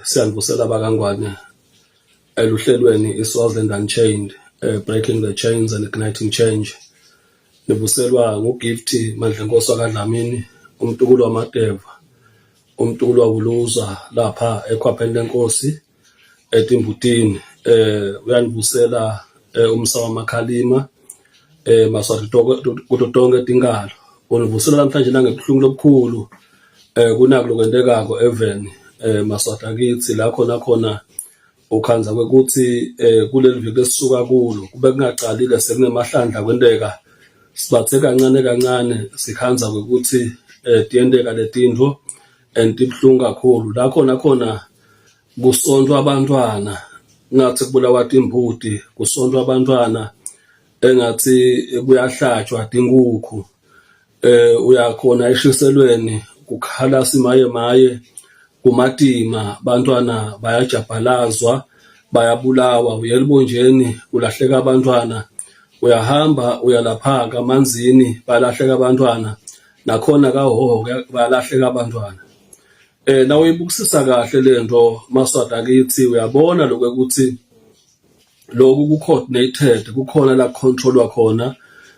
Siyanivusela bakaNgwane eluhlelweni iSwaziland Unchained, Breaking the Chains and Igniting Change. Nivuselwa nguGift Mandlenkosi wakaDlamini, umtukulu waMadeva, umtukulu waWuluza lapha ekhwapheni lenkosi eTimbutini. Uyanivusela umsa waMakhalima Maswati kuto tonke tinkalo. Univusela namhlanje nangebuhlungu lobukhulu kunaku lokwentekako eveni Maswati akithi la khona khona ukhandza kwekutsi kuleli viki lesisuka kulo kube kungacalile sekunemahlandla kwenteka sibathe kancane kancane sikhandza kwekutsi tiyenteka letintfo and tibuhlungu kakhulu la khona khona kusontfwa abantwana ngathi kubulawa timbuti kusontfwa abantwana engathi kuyahlatshwa tinkukhu uyakhona eshiselweni kukhala simaye maye kumatima bantwana bayajabhalazwa bayabulawa uya elubonjeni kulahleka abantwana uyahamba uyalapha kamanzini balahleka abantwana nakhona kaHhohho bayalahleka abantwana. Nawuyibukisisa kahle lento Maswati akithi uyabona lokuthi lokhu ku-coordinated kukhona la controlwa khona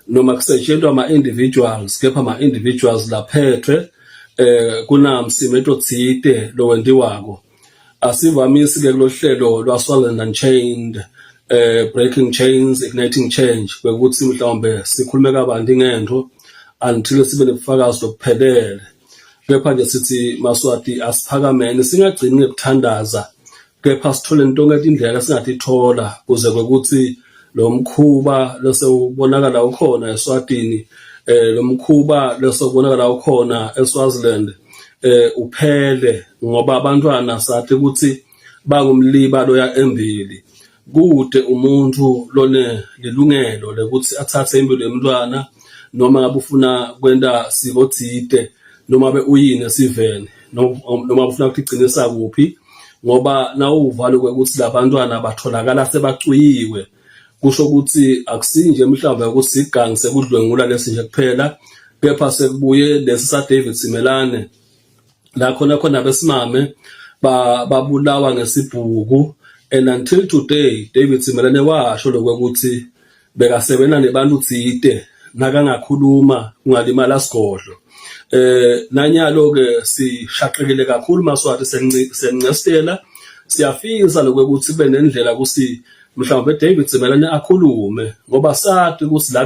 noma kusetshenzwa ama-individuals kepha ama-individuals laphethwe kunamsimeto tsite lowentiwako. Asivamisi ke kulohlelo lwaSwaziland Unchained Breaking Chains Igniting Change kwekuthi mhlawumbe sikhulume kabanti ngento until sibe nebufakazi lobuphelele. Kepha nje sithi Maswati asiphakameni singagcini ngekuthandaza kepha sithole tonke tindlela esingatithola kuze kwekuthi lo mkhuba losewubonakala ukhona eSwatini lo mkhuba losewubonakala ukhona eSwaziland uphele ngoba abantwana sathi ukuthi bangumliba loya embili kude umuntu lone lilungelo lekuthi athathe impilo yomntwana noma ngabe ufuna kwenta siko tsite noma be uyini esiveni noma ufuna ukutigcinisa kuphi ngoba nawuva lokuthi labantwana batholakala sebacwiyiwe kusho ukuthi akusinje mhlawumbe ukuthi igangi sekudlwengula lesi nje kuphela kepha sekubuye lesi sa David Simelane la khona khona besimame babulawa ngesibhuku and until today David Simelane washo lokuthi bekasebenza nebantu tsite nakangakhuluma kungalimala sigodlo. Nanyalo ke sishaqekile kakhulu Maswati sengincestela siyafisa lokuthi kube nendlela kusi mhlawumbe David Simelane akhulume ngoba sati ukuthi la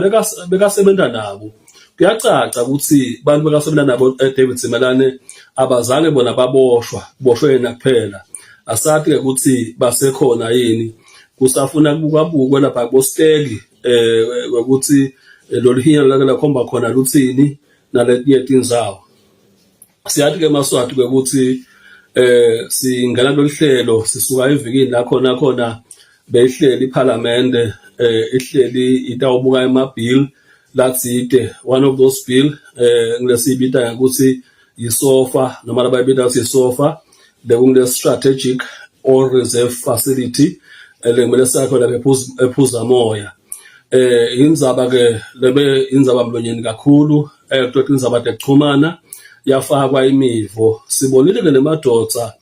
bekasebenza nabo kuyacaca ukuthi bantu bekasebenza nabo David Simelane abazange bona baboshwa kuboshwe yena kuphela. Asati ke ukuthi basekhona yini kusafuna kubukabukwe lapha kubositeki ukuthi lolu hinya lake lakhomba khona luthini naletinye tindzawo. Siyathi ke Maswati ukuthi singena kulolu hlelo sisuka evikini la khona khona beyihleli iphalamende ihleli itawubuka ema-bill latsite. One of those bill ngilesiyibita ngekuthi yiSOFA noma labayibita ukuthi yiSOFA bekungile strategic oil reserve facility lekumele sakho lapha ephuza moya. Indzaba ke lebe indzaba mlonyeni kakhulu kutothi indzaba tekuchumana yafakwa imivo. Sibonile ke nemadvodza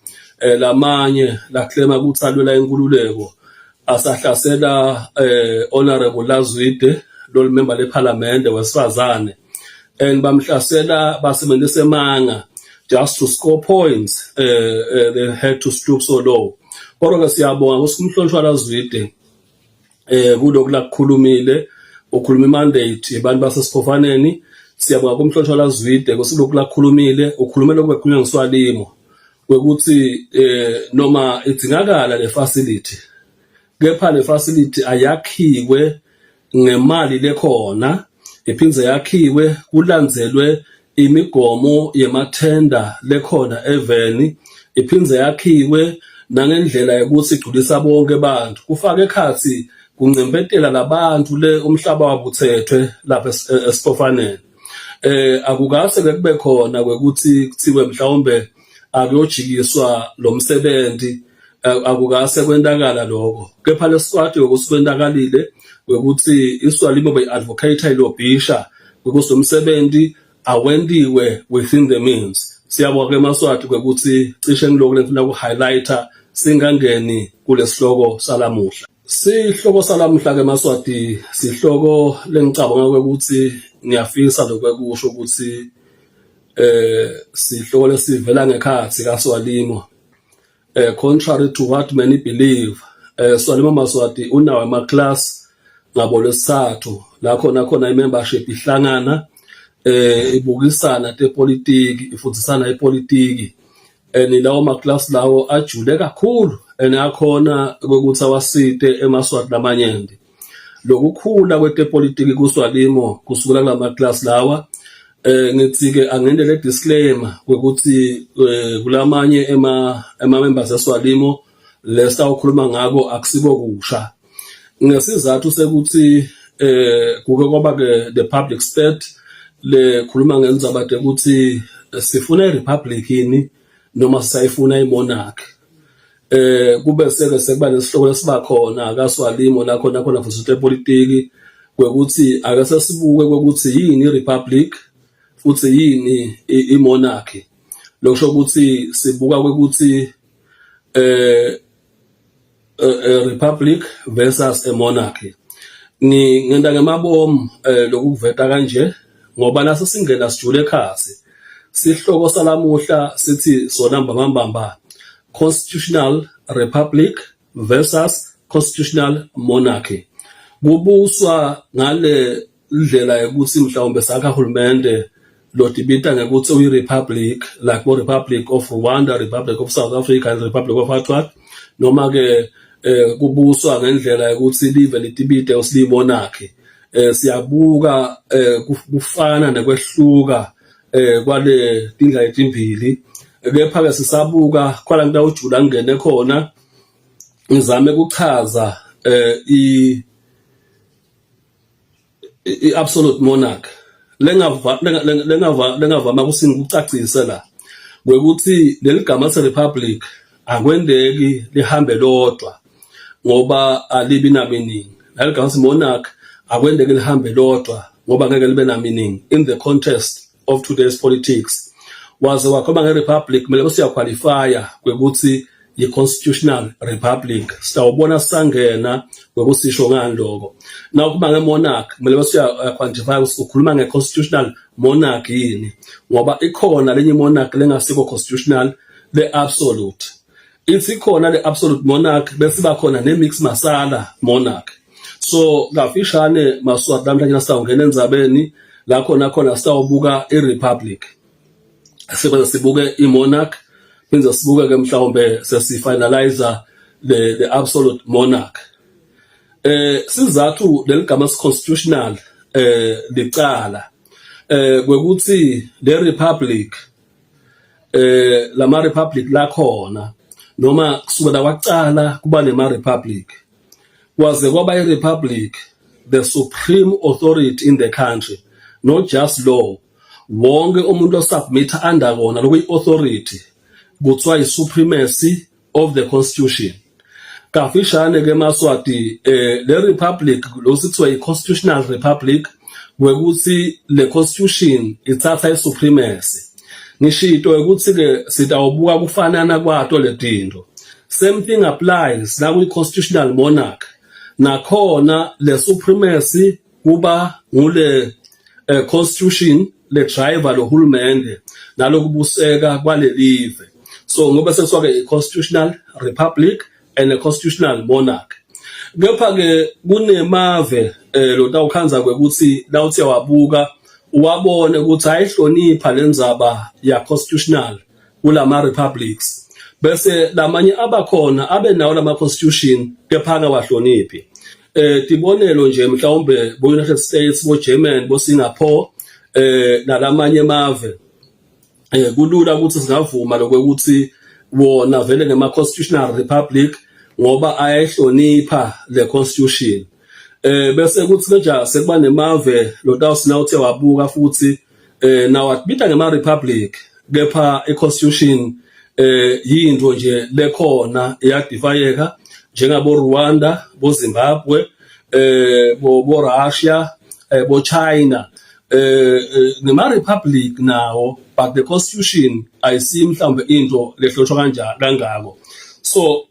lamanye laklema ukuthi alwela inkululeko asahlasela Honorable Lazwide lolu member lephalamende wesifazane and bamhlasela basebenzisa emanga just to score points. They had to stoop so low. Kodwa ke siyabonga ukuthi umhlonishwa Lazwide kulokhu lakukhulumile ukhuluma imandate yabantu basesiphofaneni. Siyabonga kumhlonishwa Lazwide kusilokhu lakukhulumile ukhulume lokhu bekhulunywa ngiswalimo kwekuthi noma idzingakala le facility kepha le facility ayakhiwe ngemali lekhona iphindze yakhiwe kulandzelwe imigomo yemathenda lekhona eveni iphindze yakhiwe nangendlela yokuthi igculisa bonke abantu kufake ekhatsi kuncempetela labantu le umhlaba wabuthethwe lapha esipofaneni. Akukase ke kube khona kwekuthi kuthiwe mhlawumbe akuyojikiswa lo msebenzi, akukase kwentakala lokho kepha lesikwati ukuthi kwentakalile kwekuthi iSwalimo beyi-advocate ilobhisha ukuthi lo msebenzi awentiwe within the means. Siyabonga ke maSwati kwekuthi cishe ngiloku lengifuna ku-highlighter singangeni kulesihloko salamuhla. Sihloko salamuhla ke maSwati sihloko lengicabanga ukuthi ngiyafisa lokwekusho ukuthi eh sihloko lesivela ngekhathi kaSwalimo eh contrary to what many believe eh Swalimo Maswati unawo ama class ngabo lesithathu la khona khona i-membership ihlangana eh ibukisana tepolitiki ifundisana ipolitiki and lawo maklasi lawo ajule kakhulu and akhona ukuthi awasite emaswati lamanyenti lokukhula kwetepolitiki kuswalimo kusukela kulamaklasi lawa eh ngithi ke angente le disclaimer ukuthi eh, kulamanye ema ema members eswalimo lesawukhuluma ngako akusiko kusha ngesizathu sekuthi eh kuke kwaba ke the public state le khuluma ngendzaba ukuthi sifuna irepublic yini noma sisayifuna imonarchy eh kube seke sekuba nesihloko lesiba khona kaSwalimo la khona khona futhi politiki kwekuthi ake sesibuke kwekuthi yini irepublic futhi yini imonarchy lokusho ukuthi sibuka kwekuthi eh a republic versus a monarchy ngingenda ngemabomu eh lokuveta kanje ngoba nase singena sijule ekhasi sihloko salamuhla sithi sona mbambamba constitutional republic versus constitutional monarchy kubuswa ngale indlela yokuthi mhlawumbe sakha hulumende lotibita ngekuthi uyi-republic like bo-republic of Rwanda, Republic of South Africa and Republic of Atwat noma ke eh kubuswa ngendlela yokuthi live litibite usilimonarchy eh siyabuka eh kufana nekwehluka eh kwale tindlela letimbili kepha ke sisabuka khona ngitawujula ngene khona ngizame ukuchaza eh i i-absolute monarch lengava lengava lengavama ukuthi ngikucacise la kwekuthi leli gama se-republic akwendeki lihambe lodwa ngoba alibi na meaning leli gama se-monarch akwendeki lihambe lodwa ngoba ngeke libe na meaning in the context of today's politics waze wakhomba nge-republic kumele bese uyaqualifya kwekuthi yi-constitutional republic sitawubona sisangena ngokusisho ngani lokho na ukuba nge-monarch kumele bese uyaquantify ukuthi ukhuluma nge-constitutional monarch yini ngoba ikhona lenye monarch lengasiko constitutional le-absolute ithi khona le-absolute monarch bese iba khona ne-mix masala monarch so kafishane maswati namhlanje sitawungena endzabeni la khona khona sitawubuka i-republic sikwenza sibuke i-monarch phinde sibuke ke mhlawumbe sesifinalize the the absolute monarch eh sizathu leligama constitutional eh licala eh kwekuthi le republic eh lama republic lakhona noma kusukela kwacala kuba nema republic kwaze kwaba i republic the supreme authority in the country not just law wonke umuntu osubmit under kona lokuyi authority kuthiwa i supremacy of the constitution kafishane ke maswati eh le republic lo sithiwa i constitutional republic kwekuthi le constitution ithatha i supremacy ngishito ukuthi ke sitawubuka kufanana kwato letinto same thing applies la kwi constitutional monarch nakhona le supremacy kuba ngule eh, constitution le driver lohulumende nalokubuseka kwalelive so ngoba sekuthiwa ke i-constitutional republic and a constitutional monarch kepha ke kunemave eh lo tawukhanza kwekuthi lawuthi wabuka uwabone ukuthi ayihlonipha lenzaba ya constitutional kulama republics bese lamanye abakhona abe nawo lama constitution kepha akawahloniphi eh tibonelo nje mhlawumbe bo United States bo Germany bo Singapore eh nalamanye emave eh kulula ukuthi singavuma lokuthi wona vele ngema constitutional republic ngoba ayayihlonipha le constitution eh bese kuthi nje sekuba nemave lotawusina uthe wabuka futhi eh nawo atibita ngema republic kepha i-constitution eh yinto nje lekhona iyadifayeka njengabo Rwanda bo Zimbabwe eh bo bo Russia eh bo China eh, eh nema republic nawo But the constitution ayisiyo mhlawumbe into lehlotshwa kanjani kangako. So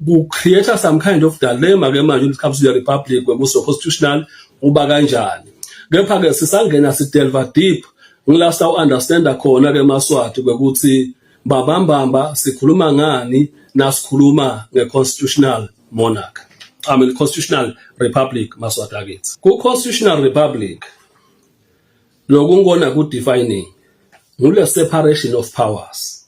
ku create some kind of dilemma ke manje when it comes to the republic, kwekuso constitutional uba kanjani. Kepha ke sisangena, sidelve deep, ngila sawu understand khona ke maSwati kwekuthi babambamba sikhuluma ngani nasikhuluma nge-constitutional monarch, I mean constitutional republic. MaSwati akithi, ku-constitutional republic lokungona ku-defining ngule separation of powers,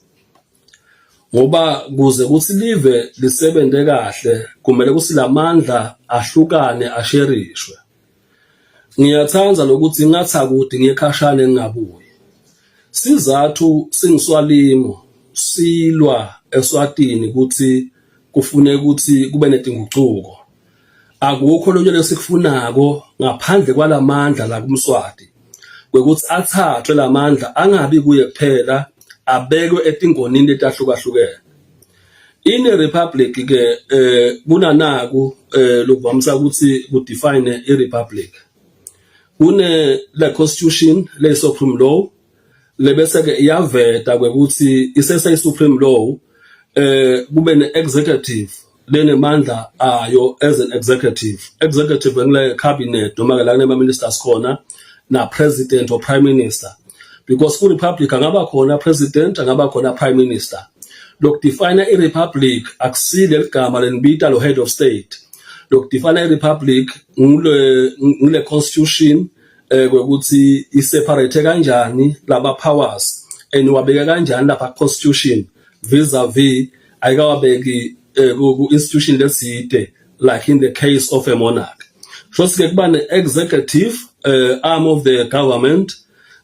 ngoba kuze kuthi live lisebenze kahle kumele kuthi lamandla ahlukane, asherishwe. Ngiyathanda lokuthi ngathi akude ngiyekhashana ngingabuyi. Sizathu singiswalimo silwa eSwatini ukuthi kufuneka ukuthi kube netingucuko, akukho lonye lesikufunako ngaphandle kwalamandla la kuMswati kwekuthi athathwe lamandla, angabi kuye kuphela, abekwe etingonini letahlukahlukene. In a republic ke kunanaku lokuvamisa ukuthi ku define i republic. Kune la constitution le supreme law, lebese ke iyaveta kwekuthi isese supreme law, kube ne executive lenemandla ayo as an executive. Executive ngile cabinet noma ke la kunema ministers khona na president or prime minister, because ku republic angaba khona president, angaba khona prime minister. Lokudefine i republic akusile ligama lenibita lo head of state. Lokudefine i republic ngule constitution kwekuthi iseparate kanjani laba powers and wabeka kanjani lapha constitution vis-a-vis ayikawabeki ku institution leside like in the case of a monarch. So sike kuba ne-executive arm of the government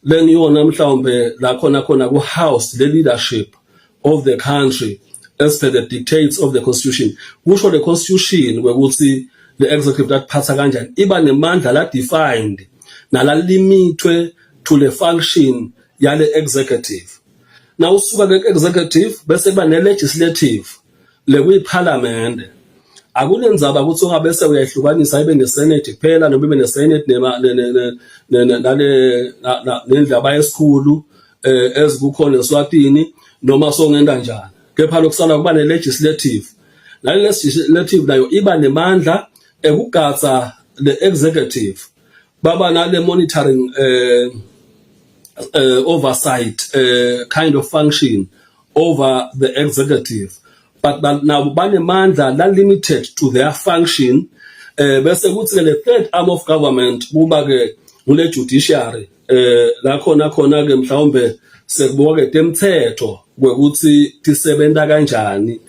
lengiyona mhlawumbe la khona khona ku house the leadership of the country as per the dictates of the constitution. Kusho the constitution kwekuthi the executive laphatha kanjani, iba nemandla la defined nala limithwe to the function yale executive. Na usuka ke executive bese kuba ne legislative lekuyiparliament. Akunenzaba ukuthi ungabe sewuyahlukanisa ibe nesenate kuphela noma ibe nesenate nale nendlaba esikhulu ezikukhona eSwatini noma songenda njani, kepha lokusala kuba ne-legislative. Nale legislative nayo iba nemandla ekugatsa the executive, baba nale monitoring oversight kind of function over the executive, but nabo banemandla la limited to their function. Bese kuthi ke le third arm of government kuba ke ngule judiciary, la khona khona ke mhlawumbe sekubuka ke temthetho kwekuthi tisebenta kanjani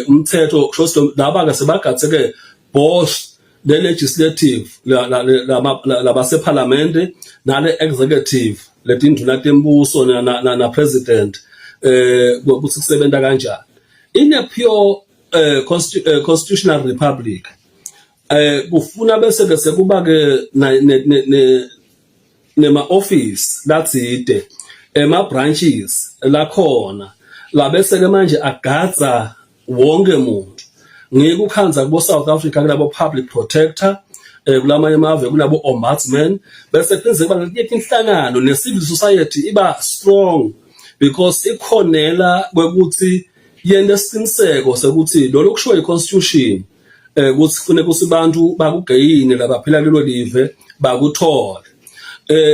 umthetho. Kusho laba ke sebagathe ke both le legislative labaseparlamente nale executive letinduna tembuso na president ukuthi kusebenta kanjani. In a pure constitutional republic kufuna bese ke sekuba ke nema office latsite, ema branches lakhona la bese ke manje agadza wonke umuntu. Ngikukhanza kubo South Africa kulabo public protector, kulamanye amave kulabo ombudsman, bese kuphindze kuba netinye tinhlangano ne civil society iba strong because ikhonela kwekuthi yente isiqiniseko sekuthi lo lokushiwo i-constitution ukuthi kufuneka ukuthi abantu bakugeyine labaphila kulelo live bakuthole.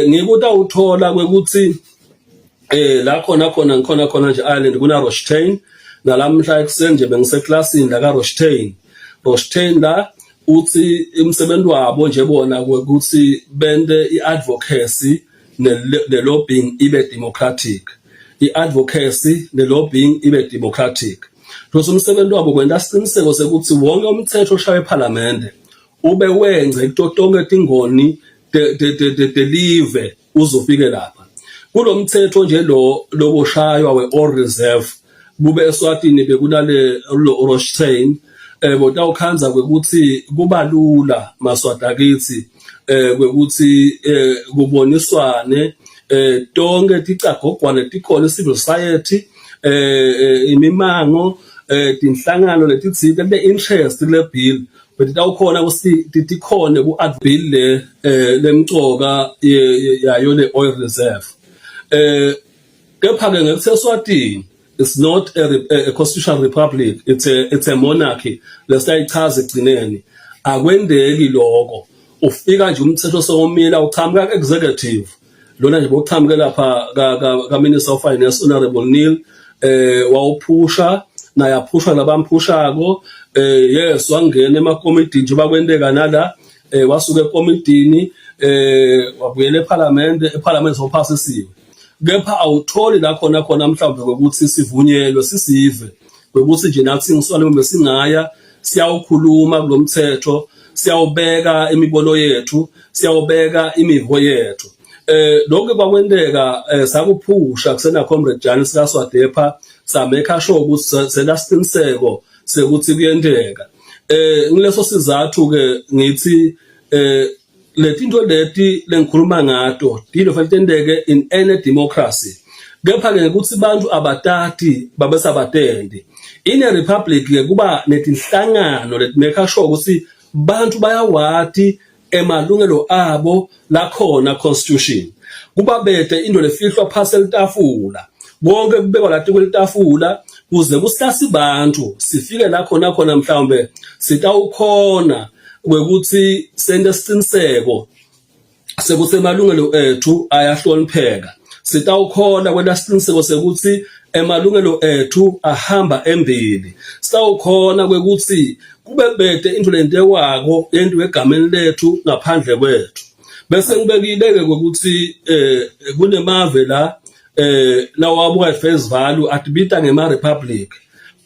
Ngikuthi awuthola kwekuthi la khona khona ngikhona khona nje Ireland kuna Rochetain. Nalamhla ekuseni nje bengiseklasini la ka Rochetain. Rochetain la uthi umsebenzi wabo nje bona ukuthi bente iadvocacy ne lobbying ibe democratic, iadvocacy ne lobbying ibe democratic. Because umsebenzi wabo kwenta isiqiniseko sekuthi wonke umthetho oshawe eParliament ube wengce kuto tonke tingoni de live uzofike lapha kulomthetho nje lo lokushaywa we-oil reserve. Kube eSwatini bekunale lo Rochetain botawukhanza kwekuthi kuba lula maSwati akithi kwekuthi kuboniswane tonke ticagogwane tikhona, civil society, imimango, tinhlangano letitsite le interest kule bill, but tawukhona ukuthi tikhone ku bill le lemcoka yayo le oil reserve. Kepha ke ngekutsi eSwatini it's not a constitutional republic, it's a monarchy lesiyayichaza egcineni. Akwendeki lokho, ufika nje umthetho sewomila uchamuka ku-executive lona nje bokuchamuke lapha ka Minister of Finance, Honorable Neil, wawuphusha naye aphusha labamphushako. Yes, wangena emakomidini njengoba kwenteka nala, wasuka ekomidini, wabuyela eParliament, eParliament sophasisiwe. Kepha awutholi la khona khona mhlawumbe ukuthi sivunyelwe sisive ukuthi nje nathi ngiswane besingaya siyawukhuluma kulomthetho, siyawubeka imibono yethu, siyawubeka imivo yethu. Lokho kwakwenteka, sakuphusha kusena Comrade Jani sikaSwadepa, samake sure ukuthi selasiqiniseko sekuthi kuyenteka. Ngileso sizathu ke ngithi letinto leti lengikhuluma ngato tilo fanele tenteke in any democracy. Kepha ke ukuthi bantu abatati babesabatendi in a republic ke kuba netinhlangano letimake sure ukuthi bantu bayawati emalungelo abo lakhona constitution. Kuba bede into lefihlwa phasi elitafula, konke kubekwa lathi kwelitafula kuze kusitasi bantu sifike la khona khona mhlawumbe sitawukhona kwekuthi sente siciniseko sekuthi emalungelo ethu ayahlonipheka, sitawukhona kwenta siciniseko sekuthi emalungelo ethu ahamba embili, sitawukhona kwekuthi kube bede into lentewako yentiwe egameni lethu ngaphandle kwethu. Bese ngibekile ke ukuthi kunemave la lawabuka face value atibita ngema republic,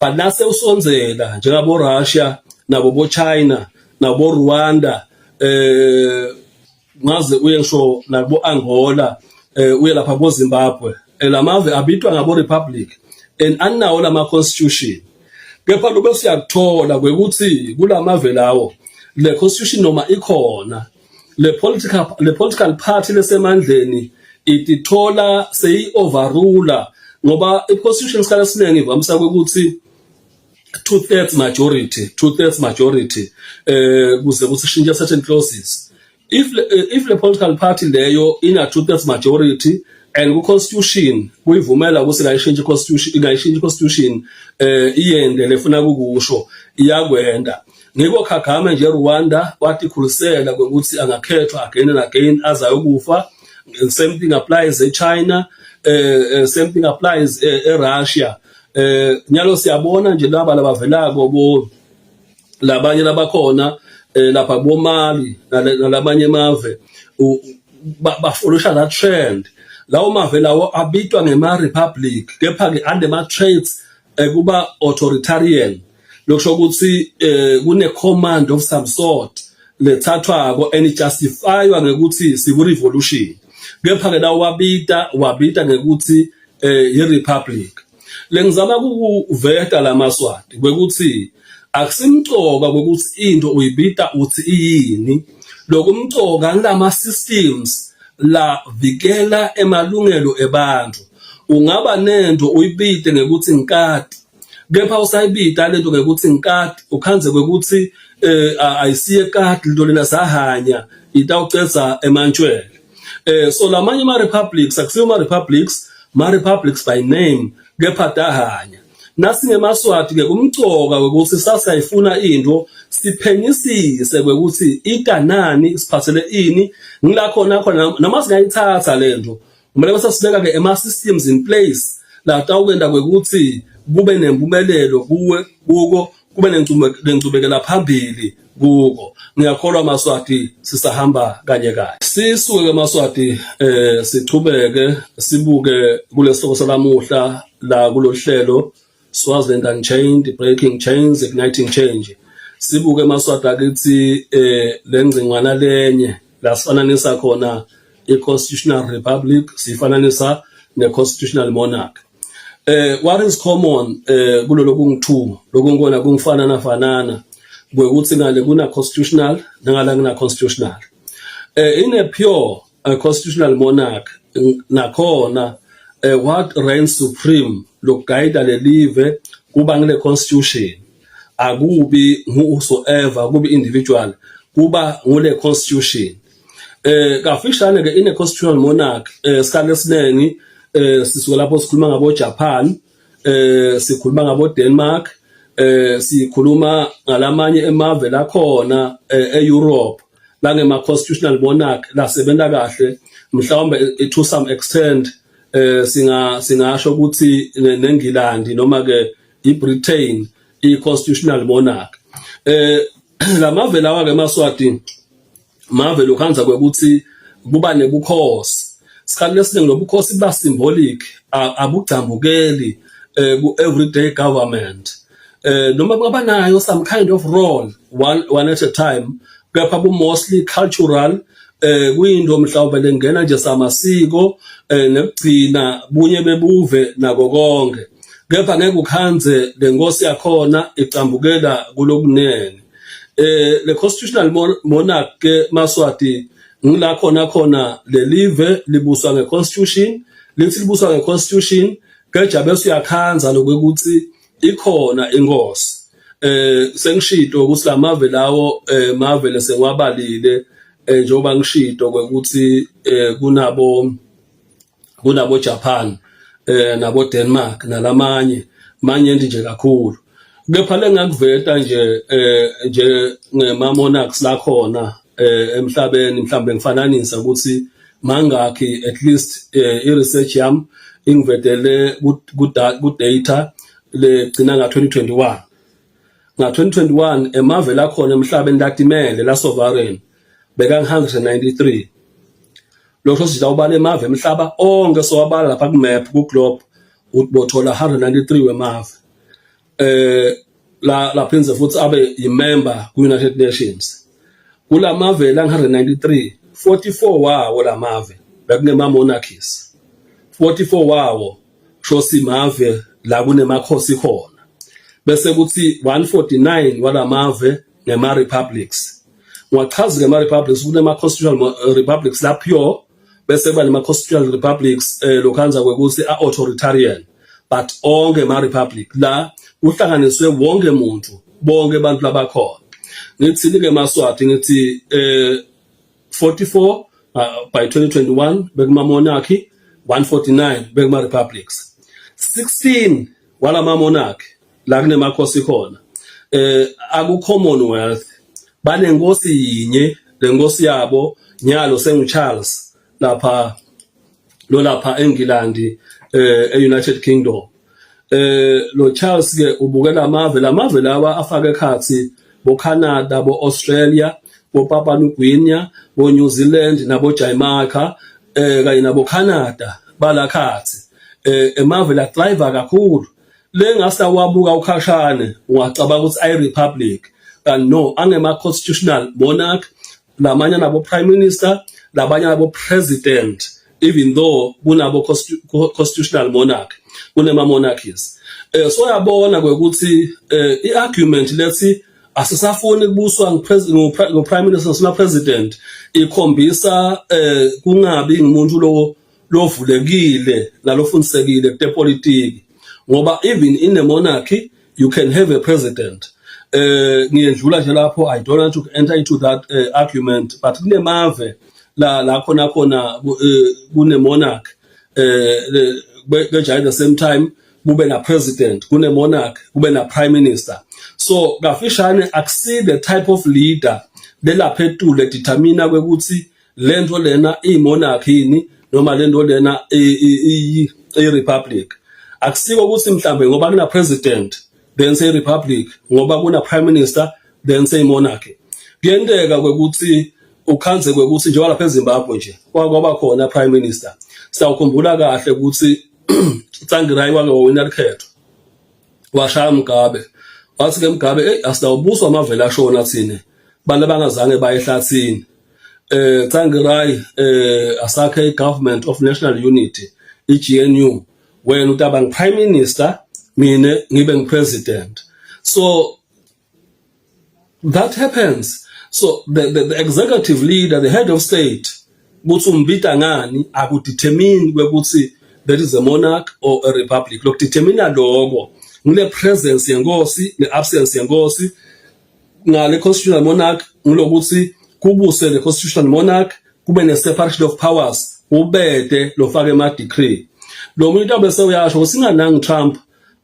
but nase usondzela njengabo Russia nabo bo China nabo Rwanda, ngaze uye ngisho nakubo Angola, uye lapha bo Zimbabwe, lamave abitwa ngabo republic and anawo lama constitution. Kepha lobe siyakuthola kwekuthi kulamave lawo le constitution noma ikhona le political party lesemandleni itithola seyi overrule, ngoba i-constitution isikhathi esiningi ivamisa ukuthi 2/3 majority kuze kushintshe certain clauses. If le political party leyo ina 2/3 majority and ku constitution kuyivumela ukuthi ingayishintsha i-constitution, ingayishintsha i-constitution, iyende lefuna kukusho iyakwenda. Ngiko Kagame nje Rwanda watikhulisela kwekuthi angakhethwa again and again azayokufa. Same thing applies eChina, same thing applies eRussia. Nyalo siyabona nje laba labavelako bo labanye labakhona lapha boMali nalamanye emave bafollowsha that trend. Lawo mave lawo abitwa ngema republic, kepha ke anema traits kuba authoritarian, lokusho ukuthi kune command of some sort lethathwako and justifywa ngekuthi siku revolution. Kepha ke lawo wabita wabita ngekuthi i republic. Lengizama kukuveta lamaswati kwekuthi akusimcoka kwekuthi into uyibita uthi iyini, lokumcoka ngilama systems la vikela emalungelo ebantu. Ungaba nento uyibite ngekuthi ngikati, kepha usayibita lento ngekuthi ngikati ukhanze kwekuthi ayisiye kati into lena sahanya itawucedza emantshwele. So lamanye ama republics akusiyo ama republics, ma republics by name, kepha tahanya. Nasingemaswati ke kumcoka ukuthi sasayifuna into siphenyisise kwekuthi itanani siphathele ini ngila khona khona noma singayithatha lento kumele bese sibeka ke ema systems in place la tawukenda kwekuthi kube nempumelelo kuwe kuko kube nencubekela phambili kuko. Ngiyakholwa maswati sisahamba kanye kanye. Sisuke ke maswati, sichubeke sibuke kulesihloko salamuhla la kulolu Swaziland Unchained, Breaking Chains, Igniting Change. Sibuke maswati akithi lengcingwana lenye la sifananisa khona i-constitutional republic sifananisa ne-constitutional monarch. What is common kulolo kungu-2 lokungibona kungifana nafanana kwekuthi ngale kuna constitutional nangala kuna constitutional. In a pure constitutional monarch nakhona what reigns supreme lokuguide lelive kuba ngile constitution, akubi whosoever, kubi individual, kuba ngule constitution. Kafishane ke in a constitutional monarch, isikhathi esiningi Sisuka lapho sikhuluma ngabo Japan, sikhuluma ngabo Denmark, sikhuluma ngalamanye emave lakhona eEurope langema constitutional monarch lasebenta kahle. Mhlawumbe to some extent singasho ukuthi neNgilandi noma ke iBritain i-constitutional monarch. Lamave lawa ke, maSwati, mave lokhanza kwekuthi kuba nebukhosi. Sikhathi lesiningi lobukhosi buba symbolic, abugcambukeli ku everyday government, noma kungaba nayo some kind of role one at a time, kepha ku mostly cultural, kuyinto mhlawumbe lengena nje samasiko nekugcina bunye bebuve nako konke, kepha ngeke ukhanze lenkosi yakhona icambukela kulokunene. Le constitutional monarch ke, maSwati, ngila khona khona lelive libuswa ngeconstitution, lithi libuswa ngeconstitution, keja bese uyakhanza lokuthi ikhona inkosi. Sengishito ukuthi lamave lawo, mave lesengiwabalile, njengoba ngishito kwekuthi kunabo Japan, nabo Denmark, nalamanye manye nje kakhulu. Kepha lengakuveta nje ngema monarchs lakhona emhlabeni, mhlambe ngifananisa ukuthi mangakhi, at least i-research yami ingivedele ku data legcina nga 2021. Nga 2021 emave lakhona emhlabeni latimele, la sovereign, beka 193. Lokho sithi awubala emave emhlaba onke, sowabala lapha ku map, ku globe, ubothola 193 wemave la laphinze futhi abe yi-member ku-United Nations. Kulamave la 193, 44 wawo lamave bekunema monarchies, 44 wawo shosi mave la kunemakhosi khona, bese kuthi 149 walamave ngema republics. Ngiwachaza ngema republics, kunema constitutional republics la pure, bese kuba nema constitutional republics lokhanza kwekuthi a authoritarian, but onke ma republic la kuhlanganiswe wonke umuntu, bonke abantu labakhona. Ngithini ke, maSwati? Ngithi 44 by 2021 bekuma monarchy, 149 bekuma republics, 16 walama monarchy la kunemakhosi khona aku Commonwealth, banenkosi yinye. Lenkosi yabo nyalo sengu Charles lapha lo lapha eNgilandi, eUnited Kingdom. Lo Charles ke ubukela amave, lamave lawa afaka ekhathi bo Canada, bo Australia, bo Papua New Guinea, bo New Zealand, nabo Jamaica, kanye nabo Canada balakhathi, emave la thrive kakhulu, lengase wabuka ukhashane ungacabanga ukuthi ayi republic, kanti no, angema constitutional monarch. Lamanye nabo prime minister, labanye nabo president, even though kunabo constitutional monarch, kunema monarchies. So yabona kwekuthi i-argument lethi asisafuni kubuswa ngu-prime minister, sina president, ikhombisa kungabi ngumuntu lo lovulekile nalofundisekile kutepolitiki, ngoba even in a monarchy you can have a president. Ngiyendlula nje lapho, I don't want to enter into that argument, but kunemave la khona khona kune monarch beja at the same time kube na president, kune monarch kube na prime minister. So kafishane, akusi the type of leader lelapha etule determine kwekuthi lento lena iyimonarchy yini noma lento lena i-republic. Akusiko ukuthi mhlambe ngoba kuna president then say republic, ngoba kuna prime minister then say monarchy. Kuyenteka kwekuthi ukhanze kwekuthi njengoba lapha eZimbabwe nje kwaba khona prime minister. Sawukhumbula kahle ukuthi Tsvangirai wake wawina likhetho, washaya Mugabe, wathi ke Mugabe, "Hey, asidawubuswa amavela ashona thina, bantu abangazange baye ehlathini. Tsvangirai, asakhe igovernment of national unity, iGNU, wena utaba ngiprime minister, mina ngibe ngipresident." So that happens. So the executive leader, the head of state, kuthi umbita ngani, akudetermine kwekuthi that is a monarch or a republic. Lokudetermine lokho ngile presence yenkosi ne absence yenkosi. Ngale constitutional monarch ngilokuthi kubuse le constitutional monarch, kube ne separation of powers, ubede lofaka ema decree. Lo muntu abese uyasho ukuthi singanangi Trump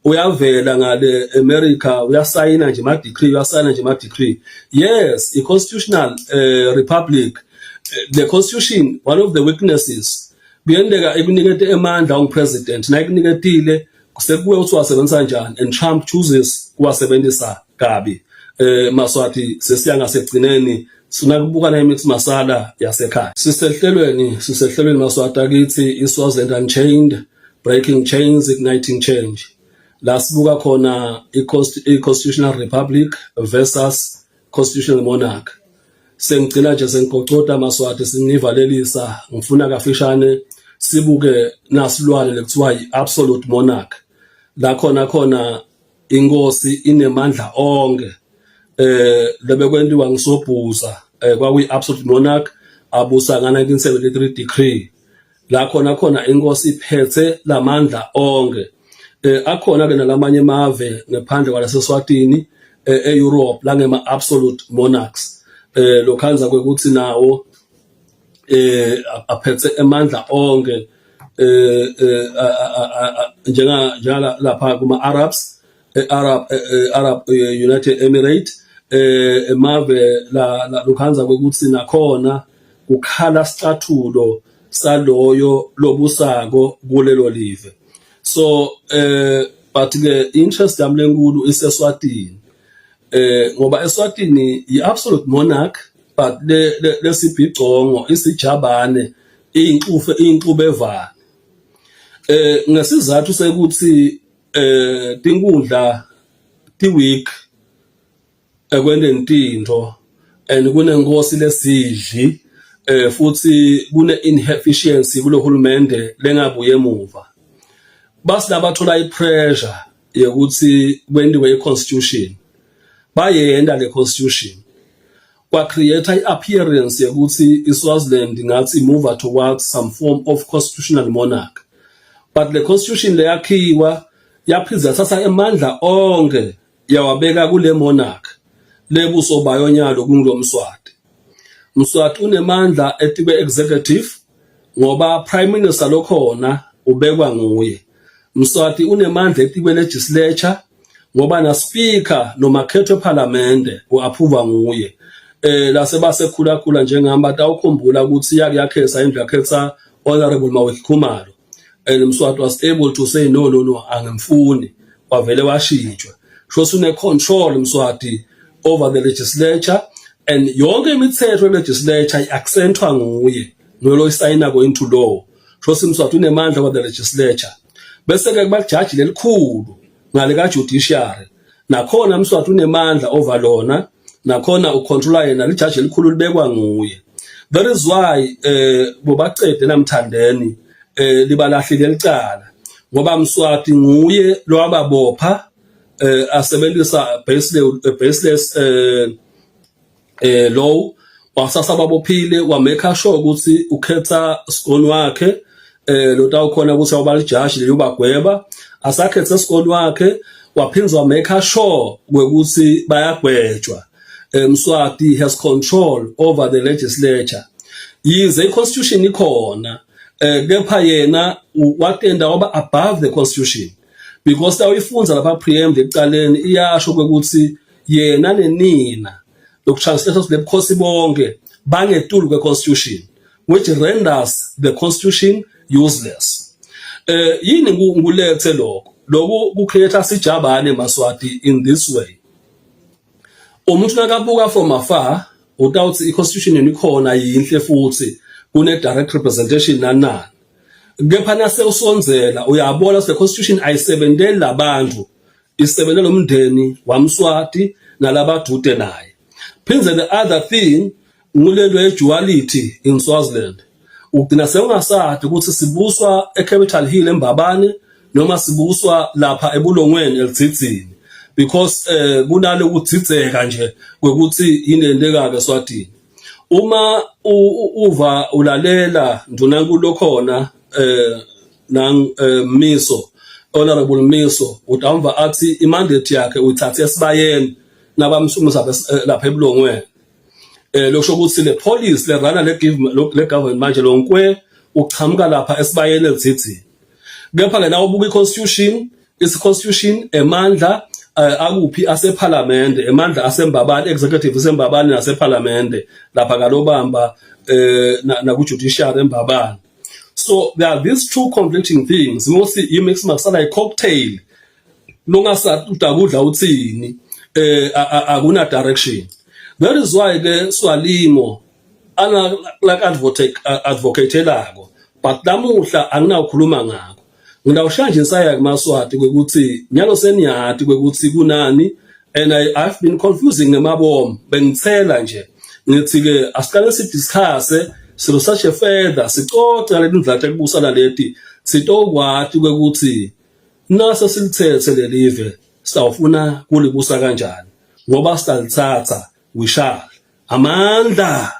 uyavela ngale America, uyasayina nje ma decree, uyasayina nje ma decree. Yes, i constitutional republic, the constitution, one of the weaknesses, kuyenteka ikunikete emandla ungu-president, nayikuniketile sekubuye ukuthi wasebenzisa kanjani, and Trump chooses kuwasebenzisa kabi. Maswati, sesiya ngasekugcineni, sifuna kubuka na imix masala yasekhaya. Sisehlelweni Maswati akithi, iSwaziland Unchained, Breaking Chains, Igniting Change, la sibuka khona i-constitutional republic versus constitutional monarch. Sengigcina nje, sengigocota Maswati, sinivalelisa, ngifuna kafishane sibuke nasilwane lekuthiwa i-absolute monarch, la khona khona inkosi inemandla onke. Lebekwentiwa ngisobhuza, kwakuyi absolute monarch abusa nga 1973 decree, la khona khona inkosi iphethe lamandla onke. Akhona ke nalamanye emave ngephandle kwalaseSwatini, eEurope, la ngema absolute monarchs, lokhanza kwekuthi nawo aphethe emandla onke, njenga lapha kuma Arabs, Arab United Emirate, emave la lokhanza kwekuthi nakhona kukhala sicathulo saloyo lobusako kulelo live. So but ke interest yami lenkulu iseswatini, ngoba eSwatini i-absolute monarch, but le lesibhicongo isijabane inxufe inxube evane, ngesizathu sekuthi tinkundla ti weak ekwenteni tintfo and kunenkosi lesidli, futhi kune inefficiency kulohulumende lengabuye emuva, basi labathola ipressure yokuthi kwentiwe i-constitution. Bayenda le constitution, kwa create i-appearance yokuthi iSwaziland ngathi move towards some form of constitutional monarch, but le constitution leyakhiwa yaphiza yathatha emandla onke yawabeka kule monarch lebuso bayo nyalo kungulomswati. Mswati unemandla etikwe executive ngoba prime minister lokhona ubekwa nguye. Mswati unemandla etikwe legislature ngoba na speaker noma khetho eParliament uapprove nguye. Lase basekhula khula njengami batawukhumbula ukuthi yake yakhetha indlu, yakhetha Honorable Mawethu Khumalo, and Mswati was able to say, "No, no, no, angimfuni." Wavele washintshwa. Sho une control Mswati over the legislature, and yonke imithetho legislature iaccentwa nguye nolo isayina go into law. Sho Mswati unemandla over the legislature. Bese ke kuba jaji lelikhulu ngale ka judiciary, nakhona Mswati unemandla over lona, nakhona ucontrola yena, lijaji elikhulu libekwa nguye. That is why bobacede namthandeni libalahlile licala, ngoba Mswati nguye lowababopha asebenzisa baseless law. Wasasa babophile, wa make sure ukuthi ukhetha sigoni wakhe lo tawukhona ukuthi awuba lijaji leyobagweba. Asakhethe sigoni wakhe, waphinza wa make sure ukuthi bayagwetshwa. Mswati has control over the legislature, yize i-constitution ikhona, kepha yena watenda waba above the constitution, because awuyifunza lapha preamble ekuqaleni, iyasho ukuthi yena nenina lokutranslate ukuthi lebukhosi bonke bangetulu kwe-constitution, which renders the constitution useless. Yini ngulethe lokho? Lokhu ku-create sijabane Maswati in this way: umuntu nakabuka from afar utawuthi i-constitution yenu ikhona, yinhle, futhi kune direct representation nanani, kepha nase usondzela uyabona ukuthi le constitution ayisebenteli labantu, isebentela umndeni waMswati nalabadude naye. Phindze the other thing ngulento ye-duality in Swaziland. Ugcina sewungasadi ukuthi sibuswa eCapital Hill eMbabane noma sibuswa lapha ebulongweni eLidzidzini, because kunale kudzidzeka nje kwekuthi yini lenteka eSwatini. Uma uva ulalela ndunankulu khona nang Miso, Honorable Miso, utawumva athi imandate yakhe uyithathe esibayeni nabamsumisa lapha ebulongweni. Lokusho ukuthi le policy le rana le government manje lonkwe uchamuka lapha esibayeni eLidzidzini. Kepha ke nawubuka i-constitution, isi-constitution emandla akuphi asephalamende, emandla asembabane, executive isembabane nasephalamende lapha kalobamba naku-judiciary embabane. So there are these two conflicting things. Ngosi i-mix masala i-cocktail longasathi utakudla uthini, akuna direction. That is why ke Swalimo ana like advocate advocatelako, but namuhla anginawukhuluma ngakho. Ngidawushaya nje insaya kumaSwati kwekuthi nyalo seniyati kwekuthi kunani, and I've been confusing ngemabomu. Bengithela nje ngithi ke asiqale sidiscuss, siresearch further, sicoce ngale ndlela tekubusana leti, sitokwati kwekuthi nase silithethe lelive sawufuna kulibusa kanjani, ngoba sitalithatha, we shall. Amandla.